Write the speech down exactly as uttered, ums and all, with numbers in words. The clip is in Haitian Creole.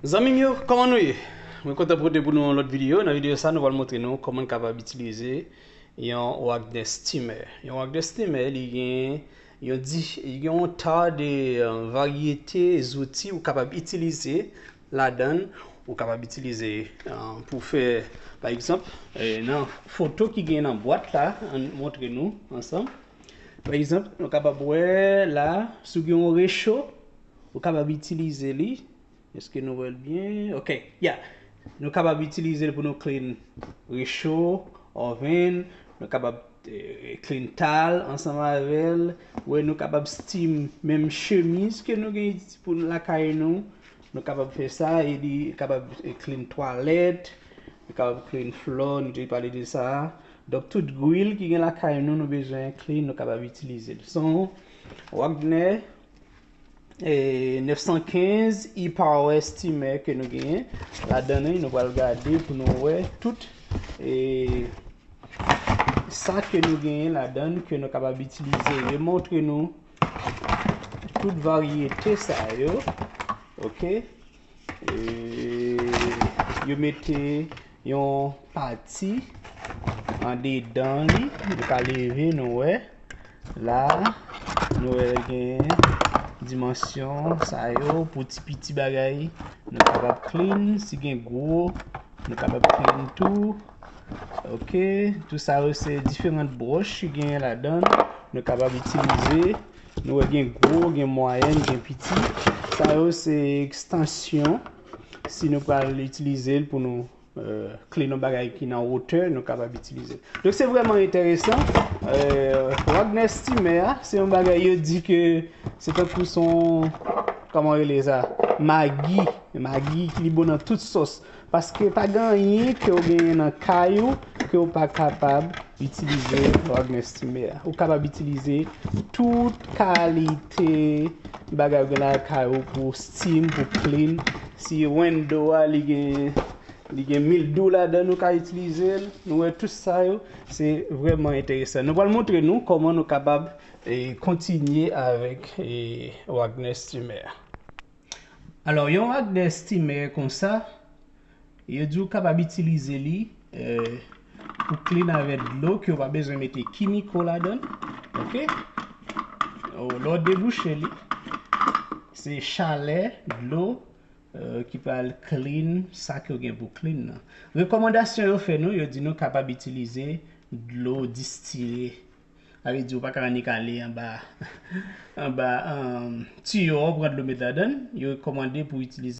Zanmi m yo, kòman nou ye? Mwen kontan pote pou nou yon lòt videyo. Nan videyo sa, nou pral montre nou kòman n kapab itilize yon Wagner steamer. Yon Wagner steamer, li gen yon, di, li gen yon ta de uh, varyete zouti ou kapab itilize ladan l. Ou kapab itilize uh, pou fè, pa egzanp, eh, nan foto ki gen nan bwat la, ann montre nou ansanm. Pa egzanp, nou kapab wè la, si w gen yon recho, ou kapab itilize li. Èske nou wè l byen? Ok, ya. Nou kapab itilize l pou nou clean recho, oven, nou kapab eh, clean ta l ansanm avè l. Wè, nou kapab steam menm chemiz ke nou gen pou lakay nou. Nou kapab fè sa, e li kapab eh, clean twalèt, nou kapab clean flò, nou te pale de sa. Donk, tout grill ki gen lakay nou, nou bezwen clean, nou kapab itilize l. Se yon Wagner eh, nèf san kenz e-power steamer ke nou genyen. Ladan li, nou pral gade pou nou wè tout eh, sa ke nou genyen ladan ke nou kapab itilize. Yo montre nou tout varyete sa yo. Ok. E, yo mete yon pati andedan li. Nou ka leve, nou wè. La, nou wè gen dimansyon sa yo pou ti piti bagay. Nou kapab clean, si gen gwo, nou kapab clean tou. Ok, tout sa yo se diferan bwòch ki genyen ladan. Nou kapab itilize. Nou wè gen gwo, gen mwayèn, gen piti. Sa yo se ekstansyon. Si nou pral itilize l pou nou eh, clean yon bagay ki nan wotè, nou kapab itilize. Donk, se vrèman enteresan. Eh, Wagner steamer a, se yon bagay yo di ke se tankou se yon, kòman rele sa? Magi. Magi ki li bon nan tout sòs. Paske pa gen anyen ke w genyen nan kay ou ke w pa kapab itilize Wagner steamer a. Ou kapab itilize tout kalite bagay ou gen lakay ou pou steam, pou clean. Si window a, li gen, li gen mildou ladan, nou ka itilize l. Nou wè tout sa yo, se vrèman enteresan. Nou pral montre nou kòman nou kapab eh, kontinye avèk eh, Wagner steamer. Alò, yon Wagner steamer konsa, yo di w kapab itilize li eh, pou clean avèk dlo ke w pa bezwen mete kimiko ladan. Ok? O, lè w debouche li, se chalè dlo eh, ki pral clean sa ke w gen pou clean nan. Rekòmandasyon yo fè nou, yo di nou kapab itilize dlo distile. Sa vle di w pa ka annik ale anba, anba um, tiyo a, w pran dlo met ladan l. Yo rekòmande pou w itilize